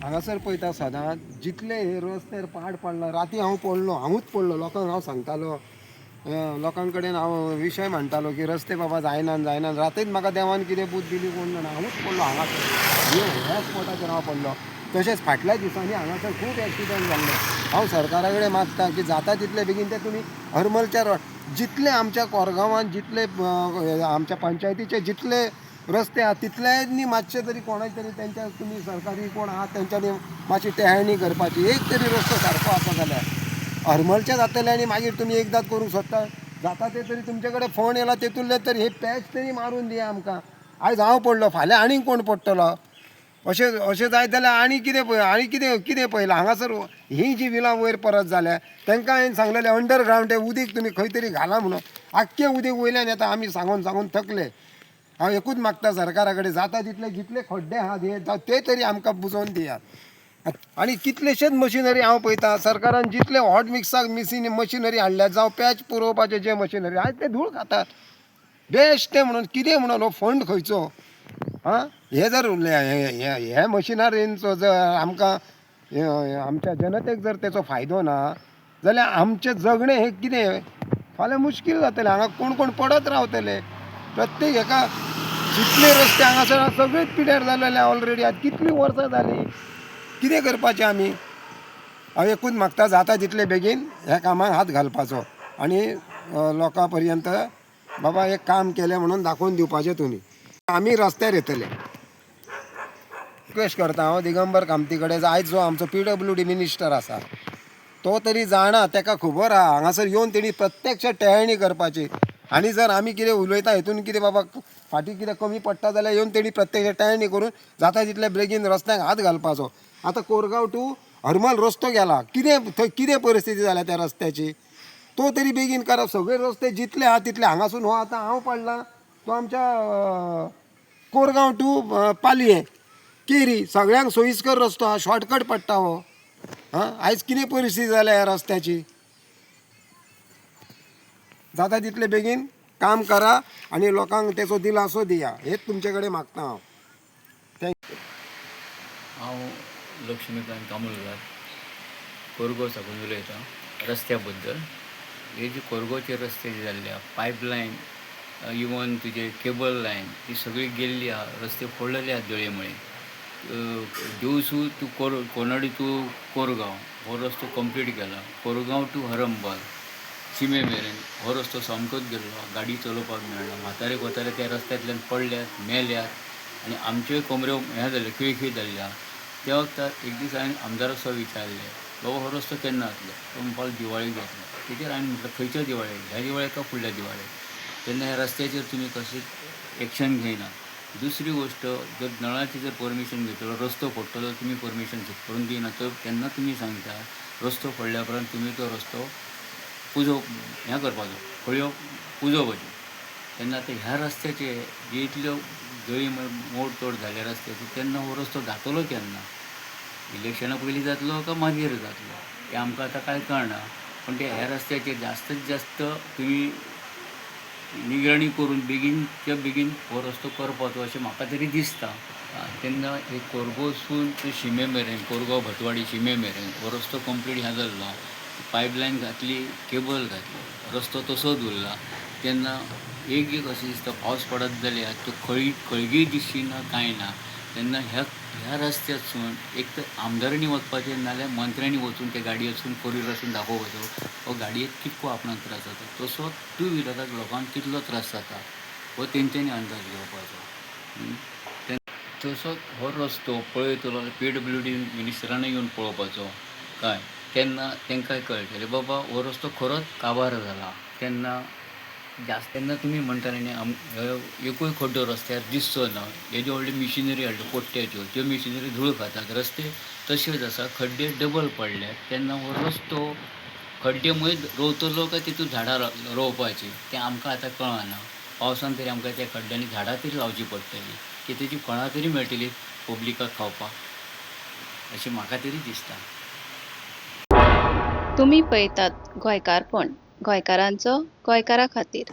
हांगासर पळयता सदांच जितले हे रस्त्यार पाड पडला. राती हांव पडलो, हांवूच पडलो. लोकांक हांव सांगतालो, लोकां कडेन हांव विशय मांडटालो की रस्ते बाबा जायना जायना. रातीच म्हाका देवान कितें बूद दिली कोण जाणा, हांवूच पडलो हांगासर, ह्या स्पॉटाचेर हांव पडलो. तशेंच फाटल्या दिसांनी हांगासर खूब एक्सिडंट जाल्ले. हांव सरकारा कडेन मागता की जाता तितले बेगीन ते तुमी हरमलच्या रोड जितले आमच्या कोरगांवान जितले आमच्या पंचायतीचे जितले रस्ते आहा तितल्यांनी मातशे तरी कोणाय तरी तेंच्या तुमी सरकारी कोण आहा तेंच्यांनी मातशी टेहळणी करपाची. एक तरी रस्तो सारको आसा जाल्यार हरमलचे जातले आनी मागीर तुमी एकदांच करूंक सोदता जाता ते तरी तुमचे कडेन फंड येयला तेतूंतले तरी हे पॅच तरी मारून दिया आमकां. आयज हांव पडलो, फाल्यां आनीक कोण पडटलो. अशें अशें जायत जाल्यार आनी कितें पळय, आनी कितें कितें पळयलां हांगासर. ही जी विलां वयर परत जाल्या तांकां हांवें सांगलेलें अंडरग्रावंड तें उदीक तुमी खंय तरी घाला म्हणून. आख्खें उदीक वयल्यान येता. आमी सांगून सांगून थकले. हांव एकूच मागता सरकारा कडेन, जाता तितले जितले खड्डे आहात हे ते तरी आमकां बुजोवन दियात. आनी कितलेशेच मशिनरी हांव पळयता सरकारान जितले हॉट मिक्साक मिसीन मशिनरी हाडल्यात, जावं पॅच पुरोवपाचे जे मशिनरी आयज ते धूळ खातात बेश्टें म्हणून. कितें म्हणून हो फंड खंयचो आं? हे जर हे मशिनरींचो जर आमकां आमच्या जनतेक जर तेचो फायदो ना जाल्यार आमचें जगणें हें कितें? फाल्यां मुश्कील जातलें. हांगा कोण कोण पडत रावतले. प्रत्येक हेका जितले रस्ते हांगासर सगळेच पिड्यार जालेले ऑलरेडी. आतां कितलीं वर्सां जालीं, कितें करपाचें आमी? हांव एकूच मागता, जाता तितले बेगीन ह्या कामाक हात घालपाचो आनी लोकां पर्यंत बाबा एक काम केलें म्हणून दाखोवन दिवपाचें तुमी. आमी रस्त्यार येतले. रिक्वेस्ट करता हांव दिगंबर कामती कडेन, आयज जो आमचो PWD minister आसा तो तरी जाणा, ताका खबर आहा. हांगासर येवन तेणी प्रत्यक्ष टेहळणी करपाची आनी जर आमी कितें उलयता हितून कितें बाबा फाटीं कितें कमी पडटा जाल्यार येवन तेणी प्रत्यक्ष टेहळणी करून जाता तितले बेगीन रस्त्यांक हात घालपाचो. आतां कोरगांव टू हरमल रस्तो गेला, कितें थंय कितें परिस्थिती जाल्या त्या रस्त्याची, तो तरी बेगीन करा. सगळे रस्ते जितले आहा तितले हांगासून हो आतां हांव पडला तो आमच्या कोरगांव टू पालयें केरी सगळ्यांक सोयीस्कर रस्तो आहा, शॉर्टकट पडटा हो. आं, आयज कितें परिस्थिती जाल्या ह्या रस्त्याची? जाता तितले बेगीन काम करा आनी लोकांक तेचो दिलासो दिया, हेच तुमचे कडेन मागता हांव. Thank you. हांव लक्ष्मीकांत कामुलकार, कोरगांव साकून उलयतां. रस्त्या बद्दल, हे जे कोरगांवचे रस्ते जे जाल्ले आहा, पायपलायन, इवन तुजे केबल लायन ती सगळी गेल्ली आहा. रस्ते फोडलेले आहा दळये. देवसू टू कोनाडी टू कोरगांव हो रस्तो कंप्लीट केला. कोरगांव टू हरंबल शिमे मेरेन हो रस्तो सामकोच गेल्लो, गाडी चलोवपाक मेळना. म्हातारे कोतारे त्या रस्त्यांतल्यान पडल्यात, मेल्यात आनी आमच्योय कमऱ्यो हें जाल्यो, खिळखिळी जाल्ल्यो आहा. त्या वखतार एक दीस हांवें आमदाराक सुद्दां विचारलें, बाबा हो रस्तो केन्ना जातलो? तो म्हणपाक लागलो दिवाळेक जातलो. तेजेर हांवें म्हटलें, खंयच्या दिवाळेक, ह्या दिवाळेक काय फुडल्या दिवाळेक? तेन्ना ह्या रस्त्याचेर तुमी कशेंच एक्शन घेयना. दुसरी गोश्ट, जर नळाची जर परमिशन घेतलो, रस्तो फोडटलो, तुमी परमिशन करून दिना तर तेन्ना तुमी सांगता रस्तो फोडल्या उपरांत तुमी तो रस्तो पुजो हें करपाचो, खळयो पुजोवपाच्यो. तेन्ना आतां ह्या रस्त्याचे जे इतल्यो जळी मोडतोड जाल्या रस्त्याची, तेन्ना हो रस्तो जातलो केन्ना? इलेक्शना पयलीं जातलो काय मागीर जातलो हें आमकां आतां कांय कळना. पूण ते ह्या रस्त्याचेर जास्तत जास्त तुमी निगराणी करून बेगीनच्या बेगीन हो रस्तो करपाचो अशें म्हाका तरी दिसता. तेन्ना हे कोरगांवसून ते शिमे मेरेन, कोरगांव भटवाडी शिमे मेरेन हो रस्तो कंप्लीट ह्या जाल्लो. पायपलायन घातली, केबल घातली, रस्तो तसोच उरला. तेन्ना एक एक अशें दिसता, पावस पडत जाल्यार त्यो खळी खळगी दिसची ना, कांय ना. तेन्ना ह्या ह्या रस्त्यासून एक तर आमदारांनी वचपाचें, नाजाल्यार मंत्र्यांनी वचून ते गाडयेसून फोर व्हिलरासून दाखोवपाचो हो गाडयेक कितको आपणाक त्रास जाता, तसो टू व्हिलराक लोकांक कितलो त्रास जाता हो तेंच्यांनी अंदाज घेवपाचो. तसोच हो रस्तो पळयतलो जाल्यार PWD मिनिस्टरानूय येवन पळोवपाचो काय, तेन्ना तांकांय कळटलें बाबा हो रस्तो खरोच काबार जाला. तेन्ना जास्त तेन्ना तुमी म्हणटाले न्ही, एकूय खड्डो रस्त्यार दिसचो ना. येद्यो व्हडल्यो मिशिनरी हाडल्यो कोट्ट्याच्यो, त्यो मिशिनरी धूळ खातात. रस्ते तशेच आसा, खड्डे डबल पडल्यात. तेन्ना हो रस्तो खड्डे मदीं रोवतलो काय तितूंत झाडां रोवपाचीं तें आमकां आतां कळना. पावसान तरी आमकां त्या खड्ड्यांनी झाडां तरी लावचीं पडटलीं की तेजी फळां तरी मेळटलीं पब्लिकाक खावपाक, अशें म्हाका तरी दिसता. तुमी पळयतात गोंयकारपण, गोंयकारांचो गोंयकारा खातीर.